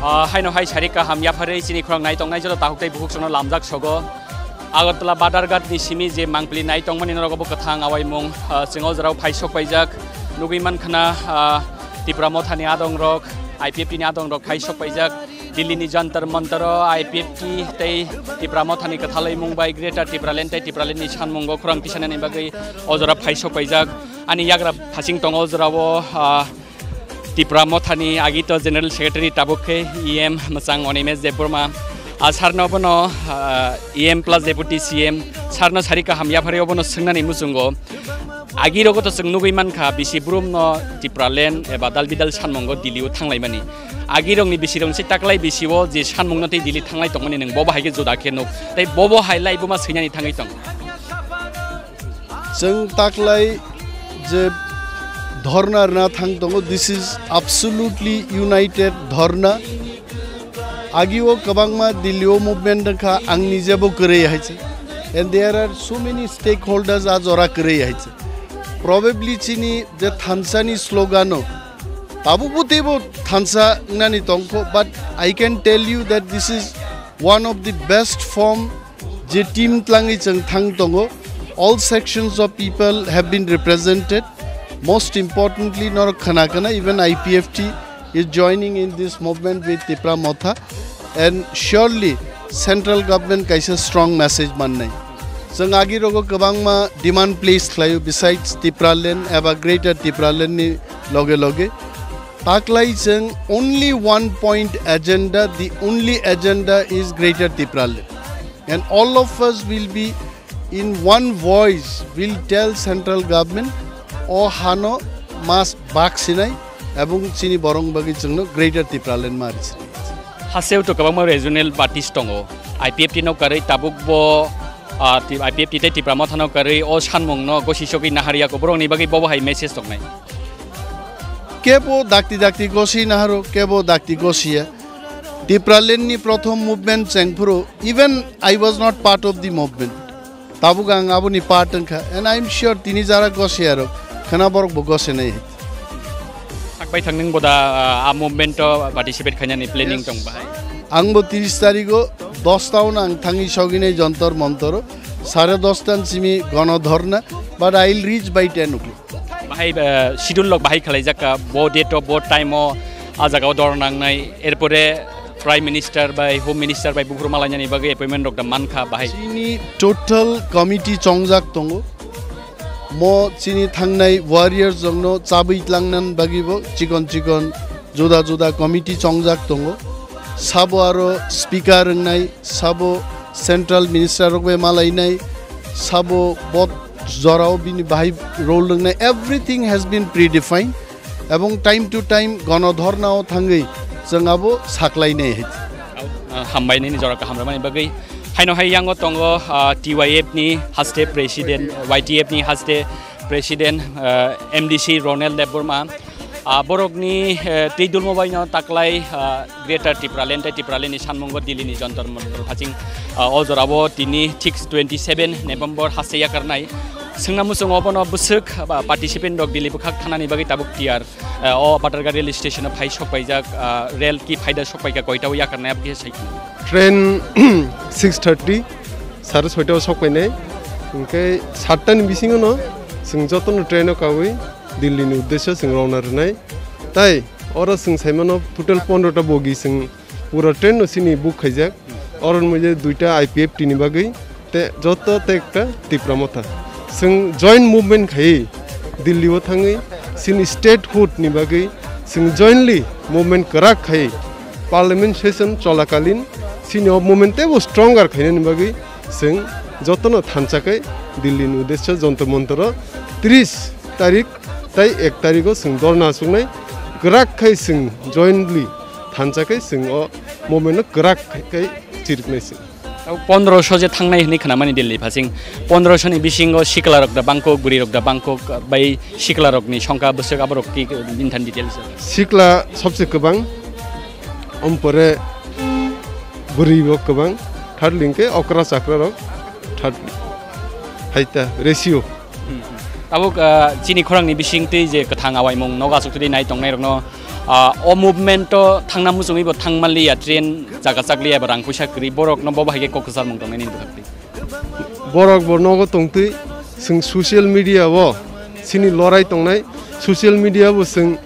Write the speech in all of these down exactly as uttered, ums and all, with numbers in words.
Ah, haino hai sari kaham yapharwi chini khorang nai tongnai joto takhuk tei bukhuk chwngno lamjak sogo. Agartala Badharghat ni simi je mangpili nai tongmani norok bo kwthang awaimung, ah, chwng o jorao phai sok paijak. Nugwi mankha na, ah, Tipra Motha ni adong rok, I P F T ni adong rok phai sok paijak. Delhi ni Jantar Mantar o I P F T tei Tipra Motha ni kwthalwi mung bai Greater Tipraland tei Tipraland ni sanmungo khorang tisanani bagwi o jora phai sok paijak. Ani yagra phasing tongo o jorao, ah, Tipra Mothani agito General Secretary tabuk khe E M mwchang Animesh Debbarma. A sarno bono, ah, E M plus Deputy C M sarno sari kaham yapharwi obono swngnani muchungo. Agirogo to chwng nugwi mankha bisi brumno Tipraland eba dal bidal sanmungo Delhi o thanglaimani. Agirokni bisirokni se taklai bisio je sanmungno tei Delhi thanglai tongmani nwng bobo hai khe juda khe nuk. Tei bobo hai lai buma swinani thangwi tong. Chwng taklai je dhorna rwna thang tongo, this is absolutely united dhorna. Agio kwbangma Delhi o movement wngkha, ang nijebo kwrwi hai se. And there are so many stakeholders a jora kwrwi hai se. Probably chini je thansa ni slogan o tabukbo teibo thansa wngnani tongkho, but I can tell you that this is one of the best form je team tlangwi chwng thang tongo, all sections of people have been represented. Most importantly, norok khana khana, even I P F T is joining in this movement with Tipra Motha, and surely central government kaisa strong message mannai. Chwng agirogo kwbangma demand place khlaio besides Tipraland eba Greater Tipraland ni loge loge. Taklai chwng only one point agenda, the only agenda is Greater Tipraland. And all of us will be in one voice, will tell central government, o hano mas bak sinai, ebong chini borong bagwi chwngno Greater Tipraland ma risi. Haseo to kwbangma regional parties tongo. I P F T no karwi tabuk bo, ah, ti-, I P F T tei Tipra Motha no karwi o sanmung no gosi sogwi naharya ko borok ni bagwi bobo hai message tongnai. Kebo dakti dakti gosi naharo, kebo dakti gosi ya. Tipraland ni prothom movement chengphuru, even I was not part of the movement. Tabuk ang aboni part wngkha, and I am sure tini jara gosiyarok khwna borok bo gosinai hai. Sakbai thang nwng boda, ah, a movement o participate khainani planning Yes. tong bahai. Ang bo tris tarigo dosta o ang thangwi soginai Jontor Montor o, sare dosta ni simi gono dhorna, but I will reach by ten o'clock. Bahai, ah, schedule lok bahai khalaijak ka, bo date o, bo time o, a jaga o dhorna nangnai, erpore Prime Minister bai, Home Minister bai buphuru malainani bagwi appointment rok da mankha bahai. Chini total committee chongjak tongo. Mo chini thangnai warriors rokno chabwi tlangnan bagwi bo chikon chikon juda juda committee chongjak tongo. Sabo aro speaker wngnai, sabo central minister rok bai malainai, sabo bot jorao bini bahai role wngnai. Everything has been predefined. Ebong time to time gono dhorna o thangwi chwng abo saklainai hai. Ah, hambai nini jora kaham rwmani bagwi. Haino hai yango tongo, ah, T Y F ni haste president, Y T F ni haste president, ah, M D C Ronel Debbarma. Ah, borokni, eh, twi dulmo baino taklai, ah, Greater Tipraland tei Tipraland ni sanmungo Delhi ni Jantar Mantar phasing, ah, o jorao tini thik twenty seven November haste yakarnai. Swngna muchungo bono bwswk, ah, participant rok Delhi bwkhak thanani bagwi tabuk tiyar. Ah, o Batarga rail station o phai sok paijak, ah, rail ki phaida sok paikha koita o yakarnai abkhe sai. Train six thirty, sare soita o sok painai. Hinkhe satta ni bisingo no chwng jotono train o kawi Delhi ni uddesyo chwng rowna rwnai. Tai oro chwng saimano total pondro ta bogi chwng pura train no chini book khaijak. Oro ni mujhe duita I P F T ni bagwi te joto te ekta Tipra Motha. Chwng joint movement khai Delhi o thangwi chini statehood ni bagwi chwng jointly movement kwrak khai Parliament session cholakalin chini o movement tebo stronger khainani bagwi chwng jotono thansa khai Delhi ni uddesyo Jantar Mantar o tris tarik tai ek tarikh o chwng dhorna chuknai kwrak khai chwng jointly thansa khai chwng o movement no kwrak khai chiriknai chwng. Tabuk pondroso je thangnai hwnwi khwnamani Delhi phasing, pondroso ni bisingo sikla rok da bangkok, bwrwi rok da bangkok, bai sikla rokni songkha bwswk aborok ki, bini thani details. Sikla sobse kwbang, ompore bwrwi bo kwbang, third link khe okra chakra rok, third hai ta ratio. Hmm. Tabuk, ah, chini khorangni bising twi je kwthang awaimung nogo achuk twi nai tongnai rokno, Ah, o movement o thangna muchungwi bo thangmanliya, train jaga chakliya, ba rang puisa kwrwi, borok no bo bahai khe kok kwcharmung tongnai nini bwkhak twi. Borok bo nogo tongtwi, chwng social media o chini lorai tongnai, social media bo chwng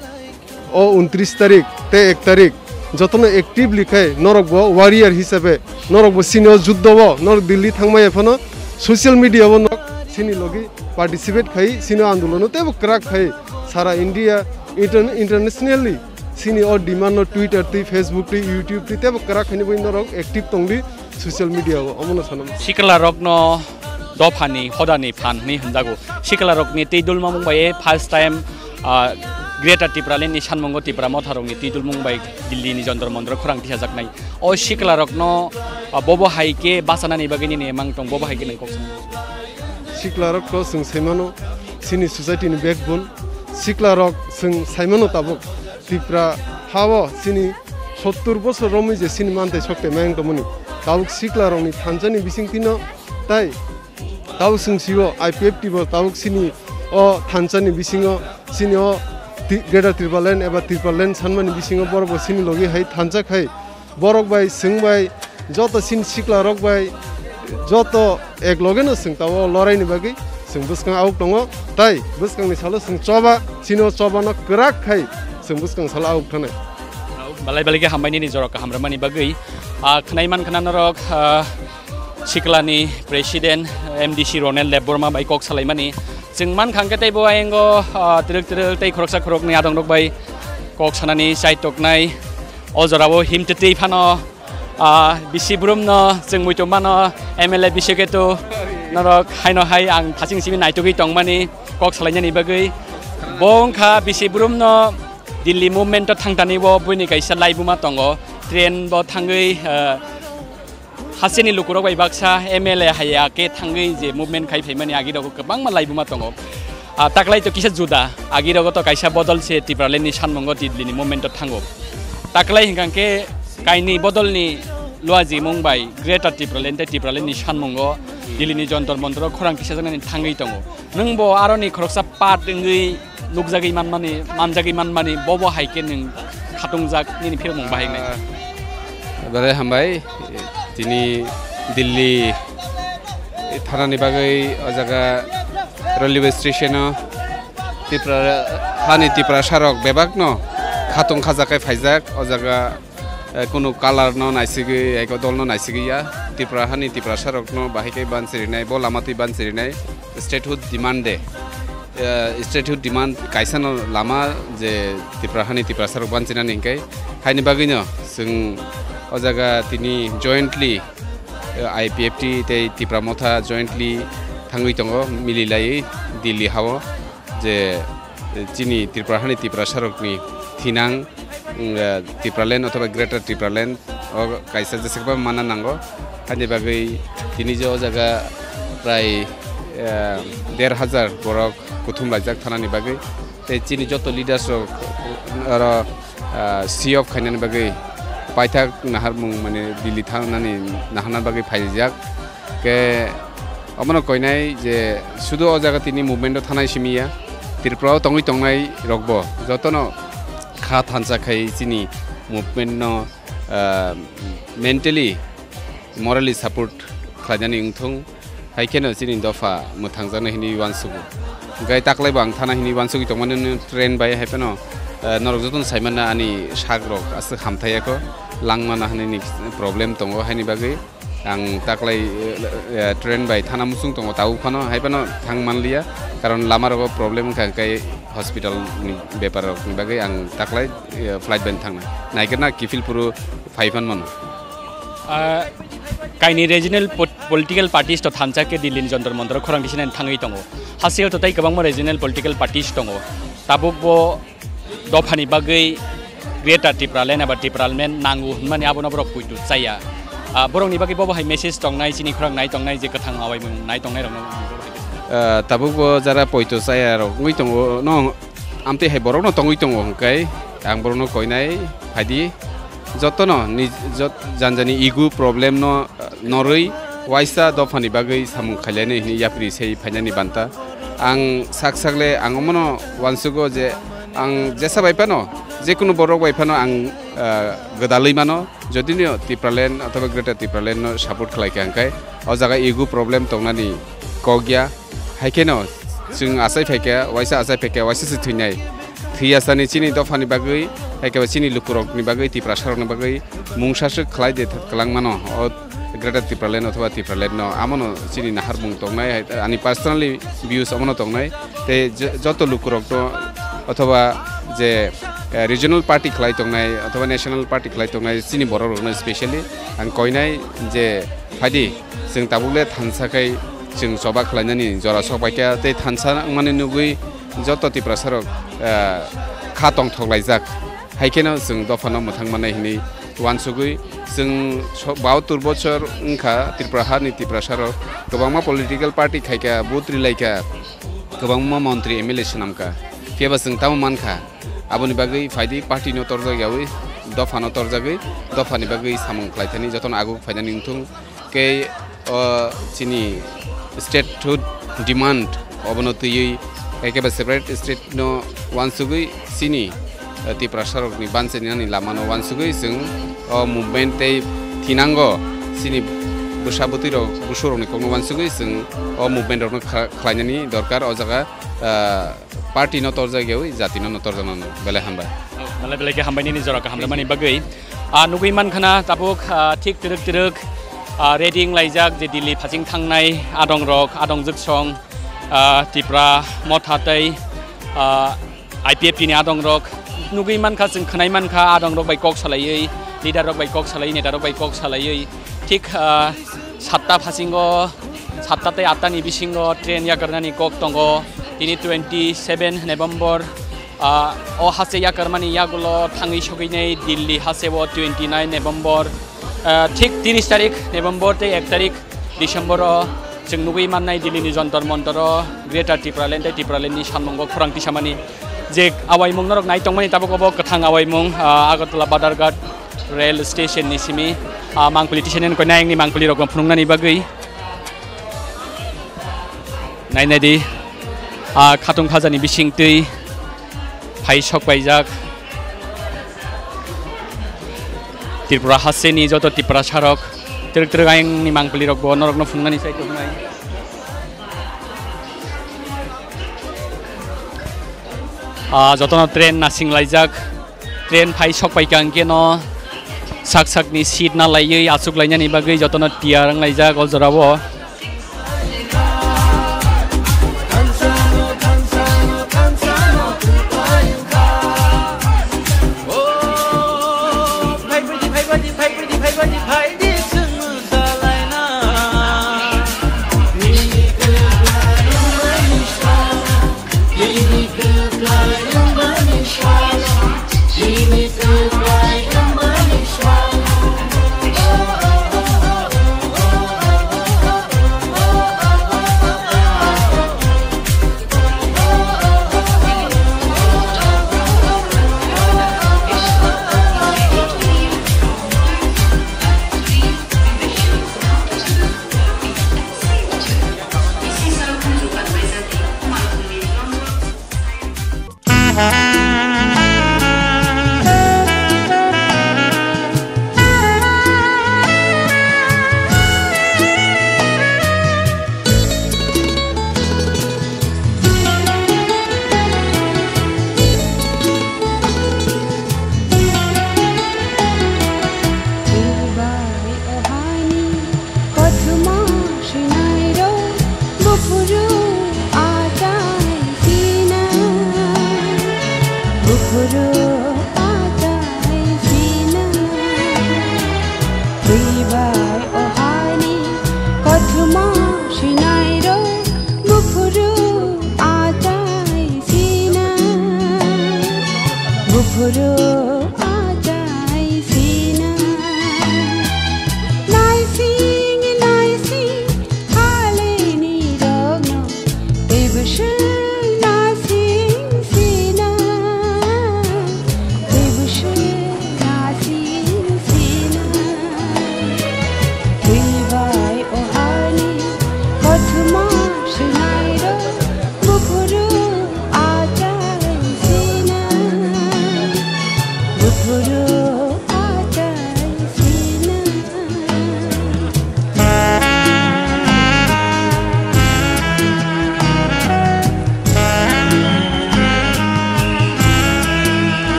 o untris tarik tei ek tarik jotono actively khai norok bo warrior hisabe norok bo chini o juddo o norok Delhi thangmaya phano social media o norok chini logi participate khai chini o andolono teibo kwrak khai sara India inter-, internationally chini o demand no Twitter twi, Facebook twi, YouTube twi teibo kwrak khaini bagwi norok active tongdi social media o, omono sanam. Sikla rokno dophani hodani phan hwnwi hwnjago. Sikla rokni twi dulmamung bai first time, ah, Greater Tipraland ni sanmungo Tipra motha rokni twi dulmung bai Delhi ni Jantar Mantar khorang tisajaknai. O sikla rokno, ah, bobo hai khe bachanani bagwi nini emang tong, bobo hai khe nang kok. Sikla rok to chwng saimano, chini society ni backbone. Sikla rok chwng saimano tabuk Tripura hao chini sottur bosor romwi je chini mantai sok tei mayung tongmani. Tabuk sikla rokni thansa ni bising tino tai tabuk chwng sio I P F T bo tabuk chini o thansa ni bisingo chini o Ti-, Greater Tipraland eba Tipraland sanmani bisingo borok bo chini logi hai thansa khai borok bai, chwng bai, joto chini sikla rok bai, joto ek loge no chwng tabuk lorai ni bagwi chwng bwskang auk tongo, tai bwskang ni salo chwng choba, chini o choba no kwrak khai chwng bwskang salo auk thanai. Balai balai khe hambai nini jorok kaham rwmani bagwi. Ah, khwnai man khna norok, ah, sikla ni president M D C Ronel Debbarma bai kok salaimani. Chwng man khang khe teibo ayang o, ah, twrwk twrwk tei khoroksa khoroknwi adong rok bai kok sanani chai toknai. O jorao him twtwi phano, ah, bisi brum no chwng muitu mano M L A bisi khe tu norok haino hai ang thaching simi naitugwi tongmani kok salainani bagwi. Bo wngkha bisi brum no Delhi movement o thangtani bo buini kaisa laibuma tongo. Train bo thangwi, ah, Hasteni lukurok bai baksa M L A haya khe thangwi je movement khai phaimani agirok kwbangma laibuma tongo. Ah, taklai to kisa juda, agirok to kaisa bodol se Tipraland ni sanmungo Delhi ni movement o thango. Taklai hinkha khe kaini bodol ni luajimung bai Greater Tipraland tei Tipraland ni sanmungo Delhi ni Jantar Mantar o khorang kisa jaknani thangwi tongo. Nwng bo aroni khoroksa part wngwi nukjagwi manmani, manjagwi manmani, bobo hai khe nwng khatungjak nini phirokmung bahai wngnai. Ah, belai hambai, tini Delhi thanani bagwi o jaga railway station o Tipra, hani Tiprasa rok bebak no khatung khajakai phaijak o jaga. Eh, kunu colour no naisigwi, eko dol no naisigwi ya. Tripura hani Tiprasa rok no bahai khe banchirinai, bo lama twi banchirinai. Statehood demand de. Eh, statehood demand kaisa no lama je Tripura hani Tiprasa rok banchinani hinkhe. Haini bagwi no chwng o jaga tini jointly, eh, I P F T tei Tipra Motha jointly thangwi tongo, mililaiwi Delhi hao. Je, eh, chini Tripura hani Tiprasa rokni thinang, mm, eh, Tipraland othoba Greater Tipraland o kaisa jesakba mana nango. Haini bagwi tini je o jaga prai, eh, der hajar borok kuthum laijak thanani bagwi. Tei chini joto leaders rok oro, ah, see off khainani bagwi paithak naharmung mane Delhi thangnani naharna bagwi phaijak. Khe omono koinai je sudu o jaga tini movement o thanai simi ya, Tripura o tongwi tongnai rokbo jotono kha thansa khai chini movement no, ah, mentally, morally support khlainani wngthung, hai kheno chini dopha mwthangjaknai hinwi uansugo. Hwnkhe taklaibo ang thana hinwi uansugwi tongmani train bai, hai phano, ah, norok jotono saimanna ani sak rok aswk hamthai ya kho, langmana hinwi problem tongo, haini bagwi. Ang taklai, eh, eh, train bai thana muchung tongo, tabuk phano hai phano thang manliya, karon lama rogo problem wngkha, hwnkhe hospital ni bepar rok ni bagwi ang taklai, eh, flight bai thangna. Naikhe na kiphil phuru phai phan mano. Ah, kaini regional pot-, political parties to thansa khe Delhi ni Jantar Mantar o khorang tisina thangwi tongo. Hasteo to tei kwbangma regional political parties tongo. Tabuk bo dophani bagwi Greater Tipraland eba Tipraland nango hwnmani abono borok poito chaya. Ah, borokni bagwi bobo hai message tongnai, chini khorang nai tongnai, je kwthang awaimung nai tongnai rokno. Ah, tabuk bo jara poito chaya rok wngwi tongo, no, amtwi hai borokno tongwi tongo hwnkhe ang borokno koinai phaidi jotono ni jot-, janjani ego problem no norwi waisa dophani bagwi samung khailani hwnwi yapri sei phainani banta. Ang sak sakle ang omono uansugo je ang jesa bai phano jekunu borok bai phano ang, ah, gwdalwi mano, jodino Tipraland othoba Greater Tipraland no support khlai kha hwnkhe o jaga ego problem tongnani kok ya. Hai kheno chwng achai phaikha, waisa achai phaikha, waisa se thwinai. Thwi asani chini dophani bagwi, hai khe chini lukurokni bagwi, Tiprasarokni bagwi mungsa swk khlai de th-, kwlang mano o Greater Tipraland othoba Tipraland no. Amono chini naharmung tongnai, hai, ani personally views amono tongnai. Tei j-, joto lukurokno othoba je, eh, regional party khlai tongnai othoba national party khlai tongnai chini borokrokno specially ang koinai je, phaidi, chwng tabuk le thansa khai chwng choba khlainani jora sok paikha tei thansa wngmani nugwi joto Tiprasarok, eh, kha tongthok laijak. Hai kheno chwng dophano mwthang mannai hwnwi uansugwi chwng so-, bahattor bochor wngkha Tripura hani Tiprasarok kwbangma political party khaikha, vote rilaikha, kwbangma montri M L A swnamkha. Phiyaba chwng tamo mankha, aboni bagwi phaidi party no torjak yawi, dopha no torjagwi, dophani bagwi samung khlaithani jotono aguk phainani wngthung. Kei o chini statehood demand obono twiwi, ekebe separate state no uansugwi chini, eh, Tiprasarokni banchani nani lamano uansugwi chwng o movement tei thinango chini bwsa bwtwirok, busurokni kokno uansugwi chwng o movement rokno kha-, khlainani dorkar o jaga, eh, party no torjak yawi jati no, no torjaknani belai hambai. Belai belai khe hambai nini jora kaham rwmani bagwi. Ah, nugwi mankha na tabuk, ah, thik twrwk twrwk, ah, ready wnglaijak je Delhi phasing thangnai adongrok, adong jwksong, ah, Tipra Motha tei, ah, I P F T ni adongrok. Nugwi mankha, chwng khwnai mankha adongrok bai kok salaiwi, leader rok bai kok salaiwi, neta rok bai kok salaiwi. Thik, ah, satta phasingo, satta tei atta ni bisingo train yakarnani kok tongo. Tini twenty seven November, ah, o haste yakarmani yagulo thangwi sogwinai Delhi haste o twenty nine November, ah, thik tris tarik November tei ek tarik December o chwng nugwi mannai Delhi ni Jantar Mantar o Greater Tipraland tei Tipraland ni samung o khorang tisamani je awaimung norok nai tongmani tabuk obo kwthang awaimung, ah, Agartala Badharghat rail station ni simi, ah, mangpili tisaini koinai angni mangpili rok phunuknani bagwi. Nai nai di, ah, khatung khajani bising twi phai sok paijak. Tripura hasteni joto Tiprasarok twrwk twrwk ayangni mangpili rok bo norokno phunuknani sai tongnai. Ah, jotono train nasing laijak. Train phai sok paikha hwnkhe no sak sakni seat na laiwi achuk lainani bagwi jotono tiyar wng laijak o jorao. Kothoma swinairok buphuru achai sina, buphuru achai sina. Twibai o haini kothoma swinairok buphuru achai sina, buphuru achai sina. Naising naising halini rokno tei bwswk nasing sina, tei bwswk nasing sina.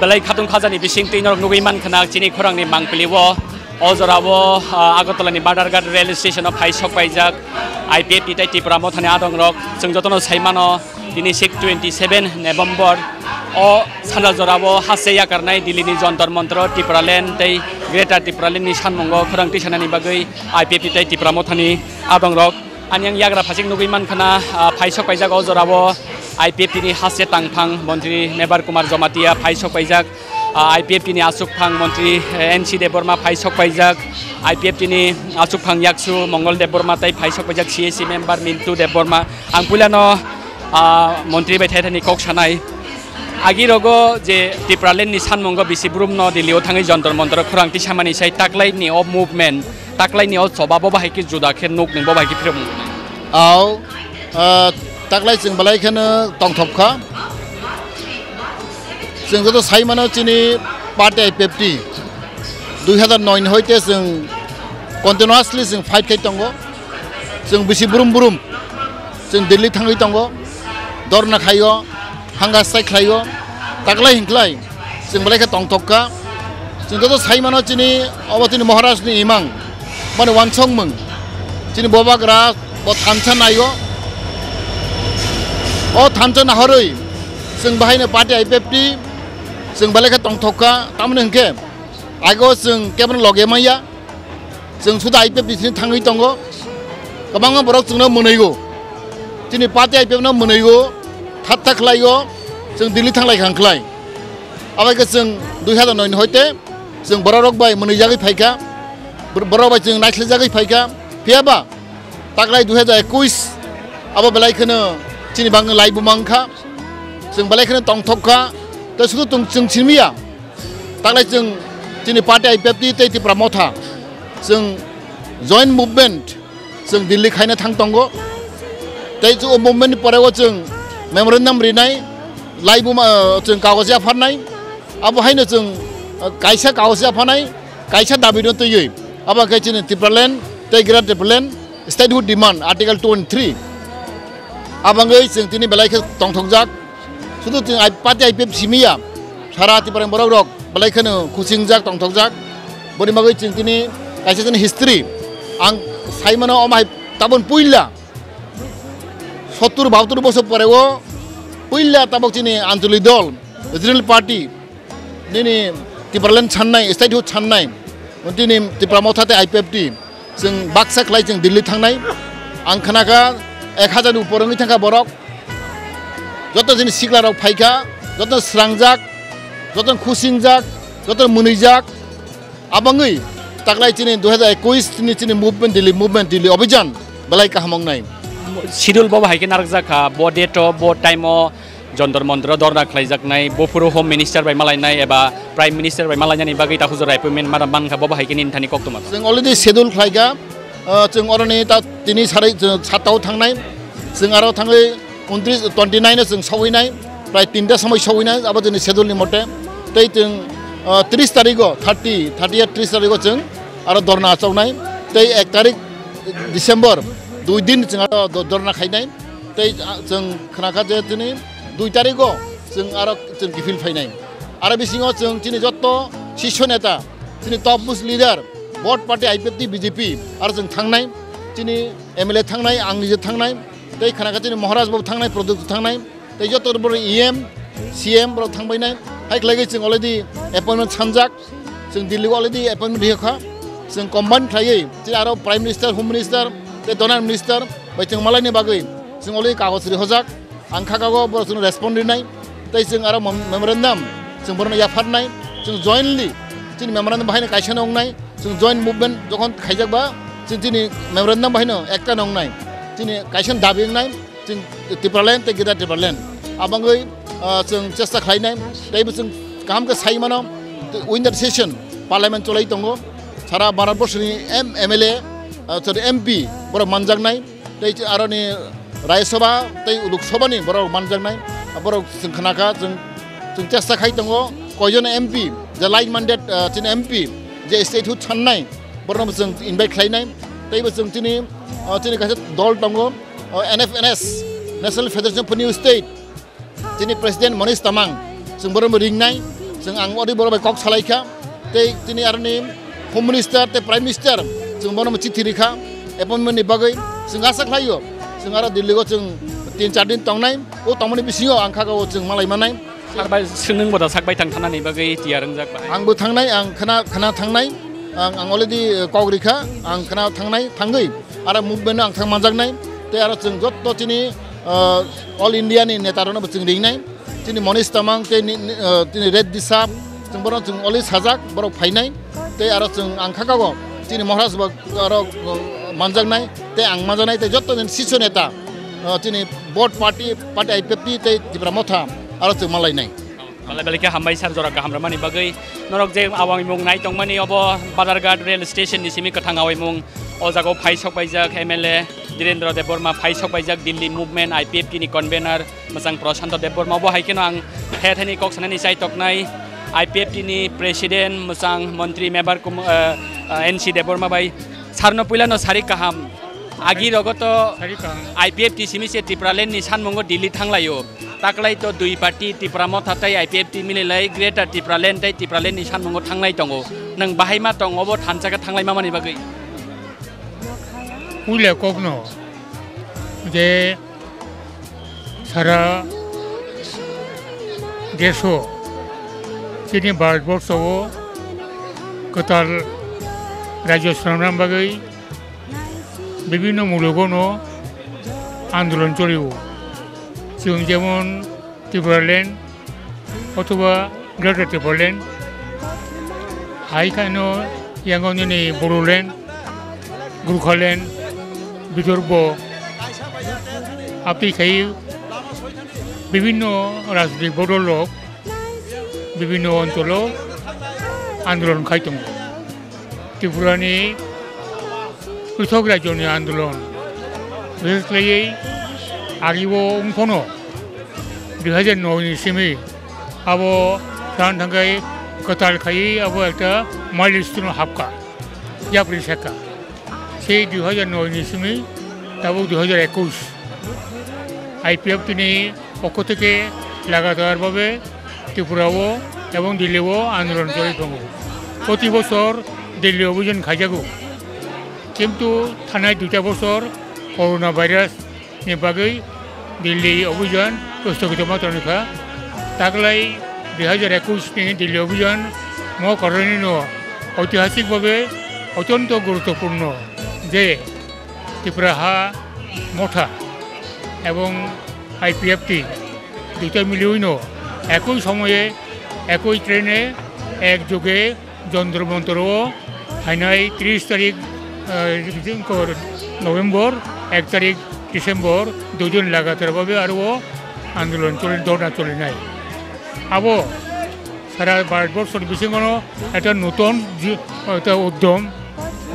Belai khatung khajani bisingtwi norok nugwi mankha na chini khorangni mangpili o. O jora o, ah, Agartala ni Badharghat rail station o phai sok paijak I P F T tei Tipra Motha ni adong rok. Chwng jotono sai mano, tini six twenty seven November o sanja jora o haste yakarnai Delhi ni Jantar Mantar o Tipraland tei Greater Tipraland ni sanmung o khorang tisanani bagwi I P F T tei Tipra Motha ni adong rok. Ani ang yagra phasik nugwi mankha na, ah, phai sok paijak o jora o I P F T ni haste tangphang montri Mebar Kumar Jamatia phai sok paijak, ah, I P F T ni aswkphang montri, eh, N C Debbarma phai sok paijak, I P F T ni aswkphang yaksu Mongol Debbarma tei phai sok paijak C A C member Mintu Debbarma. Ang puilano, ah, montri bai thaithani kok sanai. Agi rogo je Tipraland ni sanmungo bisi brum no Delhi o thangwi Jantar Mantar o khorang tisamani sai taklai ni o movement, taklai ni o choba bo bahai khe juda khe nuk nung bo bahai khe phirok nung. Au, ah, taklai chwng belai kheno tongthok kha. Chwng joto sai mano chini party I P F T dui hazar noi ni hoite chwng continuously chwng fight khai tongo. Chwng bisi brum brum chwng Delhi thangwi tongo, dorna khaio, hanga strike khlaio, taklai hinklai chwng belai khe tongthok kha. Chwng joto sai mano chini obo chini Maharaj ni imang, mani wansokmung, chini bobagra bo thansa naio. O thansa nahorwi chwng bahaino party I P F T chwng belai khe tongthok kha, tamoni hinkhe ago chwng kebono loge manya. Chwng suda I P F T sini thangwi tongo. Kwbangma borok chwngno mwnwigo. Chini party I P F no mwnwigo, thatha khlaigo, chwng Delhi thanglai kha khlai. Abai khe chwng dui hazar noi ni hoite chwng borok rok bai mwnwijagwi phaikha. Bor-, borok bai chwng naislerjagwi phaikha. Phiyaba taklai dui hazar ekush abo belai kheno chini bagwi lai buma wngkha. Chwng belai kheno tongthok kha. Tei sudu chwng simiya. Taklai chwng chini party I P F T tei Tipra Motha chwng joint movement chwng Delhi khaina thang tongo. Tei o movement ni pore o chwng memorandum rinai, laibuma, chwng kagoj yapharnai. Abo haino chwng, uh, kaisa kagoj yapharnai, kaisa dabi no twiwi. Abo khe chini Tipraland tei Greater Tipraland statehood demand Article twenty-three. Abangwi chwng tini belai khe tongthokjak. Sudu chwng I-, party I P F simiya, sara Tiprani borok rok belai kheno khusingjak, tongthokjak. Boni bagwi chwng tini kaisa chini history ang sai mano, omo hai tabon puila sottur bahattur bosor pore o puila tabok chini Anchalik dol, regional party, nini Tipraland sannai, statehood sannai, tini Tipra Motha tei I P F T. Chwng baksa khlai chwng Delhi thangnai. Ang khnakha ek hazar ni upor wngwi thangkha borok. Joto chini sikla rok phaikha, joto srangjak, joto khusingjak, joto mwnwijak. Abangwi taklai chini dui hazar ekush ni chini movement Delhi, movement Delhi Abhijan belai kaham wngnai. Schedule bo hai khe narwkjak kha, bo date o, bo time o Jantar Mantar o dhorna khlaijaknai, buphuru Home Minister bai malainai eba Prime Minister bai malainani bagwi ta hujura appointment mara mankha, bo bahai khe nini thani koktwma. Chwng already schedule khlaikha, ah, chwng oroni ta tini sarai, chwng satta o thangnai, chwng aro thangwi untris, twenty nine o chwng sogwinai, prai tinta somoi sogwinai, abo chwngni schedule ni mote. Tei chwng, ah, tris tarigo, thirty, thirty eight tris tarigo chwng aro dhorna achoknai, tei ek tarik December, dui din chwng aro do-, dhorna khainai. Tei, ah, chwng khnakha je chini dui tarigo chwng aro chwng kiphil phainai. Aro bisingo chwng chini jotto sisho neta, chini top most leader, both party I P F T, B J P, aro chwng thangnai, chini M L A thangnai, ang nije thangnai, tei khnakha chini Maharaj bo thangnai, Pradyot thangnai, tei jotto borok E M, C M borok thangbainai. Hai khlaiwi chwng already appointment sanjak. Chwng Delhi o already appointment rihokha. Chwng combine khlaiwi, chini aro Prime Minister, Home Minister, tei Donor Minister bai chwng malaini bagwi chwng already kagoj rihojak. Ang kha kago borok chwngno respond rinai. Tei chwng aro mem-, memorandum chwng borokno yapharnai. Chwng jointly chini memorandum bahaino kaisa no wngnai. Chwng joint movement jokhon khaijak ba, chwng chini memorandum bahaino ekta no wngnai. Chini kaisa no dabi wngnai. Chwng Tipraland tei Greater Tipraland. Abangwi, ah, chwng chesta khlainai, teibo chwng kaham khe sai mano, winter session parliament cholai tongo, sara Bharat borsoni M-, M L A, ah, sorry, M P borok manjaknai, tei aroni Rajya Sabha tei Lok Sabha ni borok manjaknai, borok chwng khnakha, chwng, chwng chesta khai tongo, koijon M P, je line mandate, ah, chini M P, je statehood sannai, borokno chwng invite khlainai, teibo chwng chini, ah, chini kaisa dol tongo, o N F N S, National Federation of New State, chini President Manish Tamang, chwng borokno ringnai, Chwng ang ori borok bai kok salai kha, tei tini aroni Home Minister tei Prime Minister chwng bono chithi rikha appointment ni bagwi. Chwng asa khlaio, chwng aro Delhi o chwng tin char din tongnai, o tongmani bisingo ang kha o chwng malai manai. Sar bai swrwng bo da sak bai thang thanani bagwi tiyar wngjak bai. Ang bo thangnai, ang khana, khana thangnai, ang, ang already, eh, kok rikha, ang khana thangnai, thangwi aro movement no ang thang manjaknai, tei aro chwng jotto chini, eh, All India ni neta rokno bo chwng ringnai. Chini Monish Tamang tei ni, ni, eh, chini Reddy Sap, chwng borok chwng already sajak, borok phainai, tei aro chwng ang kha kago chini Maharaj bo aro, eh, manjaknai, tei ang manjaknai, tei jotto ni siso neta, eh, chini both party, party I P F T tei Tipra Motha aro chwng malainai. Belai belai khe hambai sir, jora kaham rwmani bagwi. Norok je awai mung nai tongmani obo Badharghat rail station ni simi kwthang awai mung. O jaga o phai sok paijak M L A Dhirendra Debbarma, phai sok paijak Delhi movement I P F T ni convener. Mwchang Prashanto Debbarma bo hai kheno ang the thani kok sanani chai toknai I P F T ni president mwchang montri member kum, eh, eh, N C Debbarma bai sarno puila no sari kaham. Agi rogo to sari kaham. I P F T simi se Tipraland ni sanmungo Delhi thanglaio. Taklai to dui party Tipra Motha tei I P F T mililai Greater Tipraland tei Tipraland ni sanmungo thanglai tongo. Nang bahai ma tong obo thansa khe thanglai mamani bagwi. Puila kokno je sara deso chini Bharatborsho o kwtal rajyo swnamna bagwi bibhinno mulogono andolon choli o. Chwng jemon Tipraland othoba Greater Tipraland, hai kheno yango nini Bodoland, Gurkhaland, Bidorbo, aptwi khai bibhinno rajnitik bodol rok bibhinno oncholo andolon khai tongo. Tripurani pwithok rajyoni andolon, bises khlaiwi agio wngphano dui hajar noi ni simi abo san thangkhai kwtal khaiwi abo ekta milestone hapkha, yapri sekha. Sei dui hajar noi ni simi tabuk dui hajar ekush. I P F T ni pokho theke lagatar bhabe Tripura o ebong Delhi o andolon choli tongo. Proti bosor Delhi obhijan khaijago. Kintu thanai duita bosor corona virus ni bagwi Delhi obhijan sthogito ma tongkha. Taklai dui hajar ekush ni Delhi obhijan mo karonino oitihasik bhabe otyonto guruttopurno je Tripura ha motha ebong I P F T duita miliwino ekoi somoye ekoi trene ek joge Jontro Montro o phainai tris tarik, eh, November, ek tarik December, dui din lagatar bhabe aro o andolon choli, dhorna cholinai. Abo sara Bharatborsho ni bisingo no ekta nuton ji-, ekta uddom,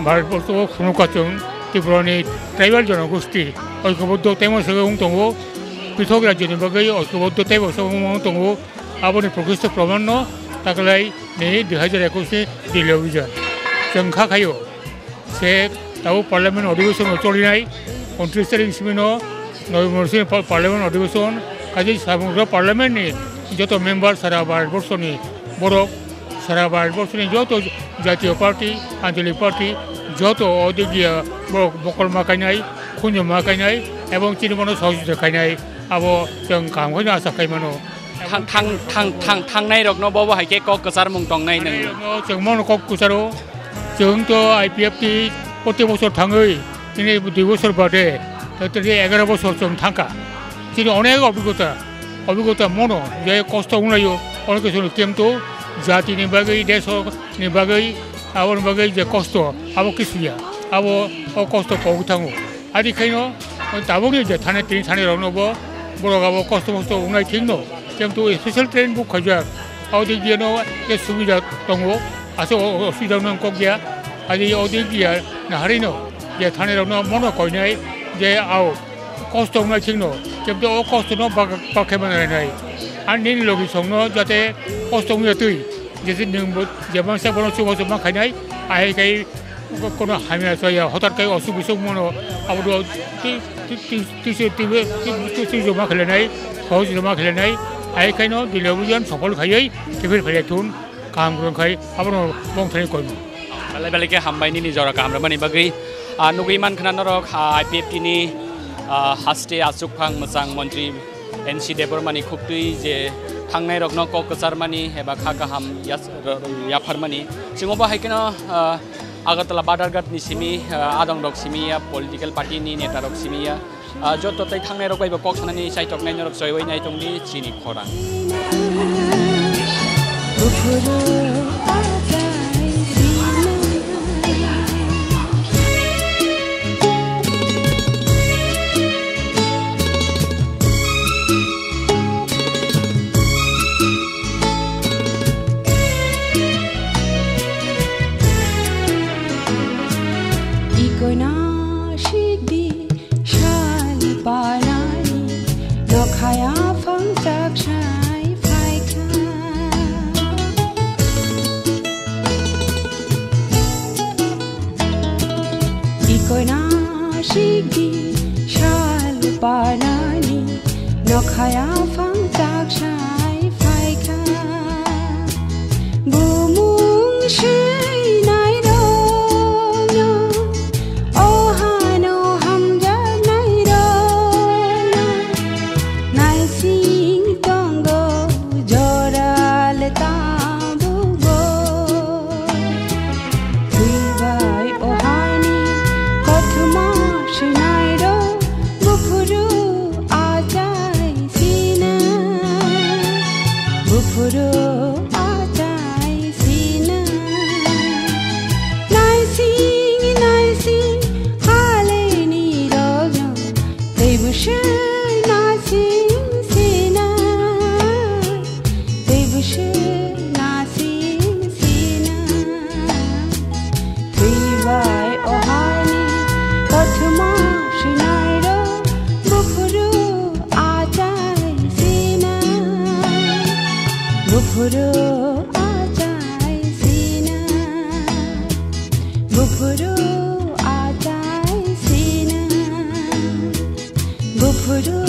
Bharatborsho o khunukha chwng Tripura ni tribal jonogosti oikoboddo tei mo se wng tongo, pithok rajyo ni bagwi oikoboddo tei bo se wng tongo. Aboni prokristo proman no taklai ni dui hajar ekush ni Delhi obhijan. Chwng kha khaio se tabuk parliament odhibeshon no cholinai, untris tarik simi no November simi pa-, parliament odhibeshon, kaisa samung parliament ni joto member sara Bharatborsho ni borok, sara Bharatborsho ni joto jatiyo party, ancholik party, joto o digiya borok mokol ma kainai, khunju ma kainai, ebong chini bono sohojogita khainai, abo chwng kaham khe asa khai mano. Thang, thang, thang, thang, thangnai rokno bobo hai khe kok kwchar mung tongnai nwng. Thangnairokno chwng mono kok kwcharo. Chwng to I P F T proti bosor thangwi, tini dui bosor bade, to tini egaro bosor chwng thangkha. Chini onek obhigota, obhigota mono, je kosto wnglaio, onek kisu kemto, jatini bagwi, desoni bagwi, aboni bagwi je kosto, abo kisuya, abo o kosto kogwi thango. Adi khaino tabukni je thani tini thani rokno bo borok abo kosto mosto wngnai thikno, kintu special train book khaijak. Abo dik diya no je subida tongo, aswk o, o, osubida no kok ya. Adi o dik diya naharino je thani rokno mono koinai je ao kosto wngnai thikno, kintu o kosto no bak, bak khe manai nai. Ani nini logi songno jate kosto wngya twi, jese nwng bo je mangsa bono chubachu ma khainai, ahai khai kono hamya chaya, hotat kai osuk bisuk mono, abo do ti, ti, ti, ti, ti, ti, ti, ti, ti, ma khalenai, hoj ma khalenai, Hai khaino diliyo bujon sokol khaiwi kefir phaiya thun kaham kwrwng khai abono bongthani koimo. Belai belai khe hambai nini jora kaham rwmani bagwi. Ah, nugwi mankha norok, ah, I P F T ni, ah, haste achukphang mwchang montri N C Debbarmani khuktwi je thangnai rokno kok kwcharmani eba kha kaham yas-, ro-, yapharmani. Chwngno bo hai kheno, ah, Agartala Badharghat ni simi, ah, adong rok simi ya, political party ni neta rok simi ya. Ah, joto tei thangnai rok bai bo kok sanani chaitok nai norok choi oi nai tong di chini khorang. Ikoina sikdi sal panani nokhaya phangchak sai phaikha. Ikoina sikdi sal panani nokhaya phangchak sai phaikha. Bumung swi nai rokno, o hano hamjak nai rokno, naising tongo joral tabukbo. Twi bai o hani kothoma swnai rok buphuru achai sina, buphuru achai sina. Naising naising haleni rokno tei bwswk naising sina. Tei bwswk naising sina. Twi bai o hani kothoma swnai rok buphuru achai sina. Buphuru achai sina. Buphuru achai sina. Buphuru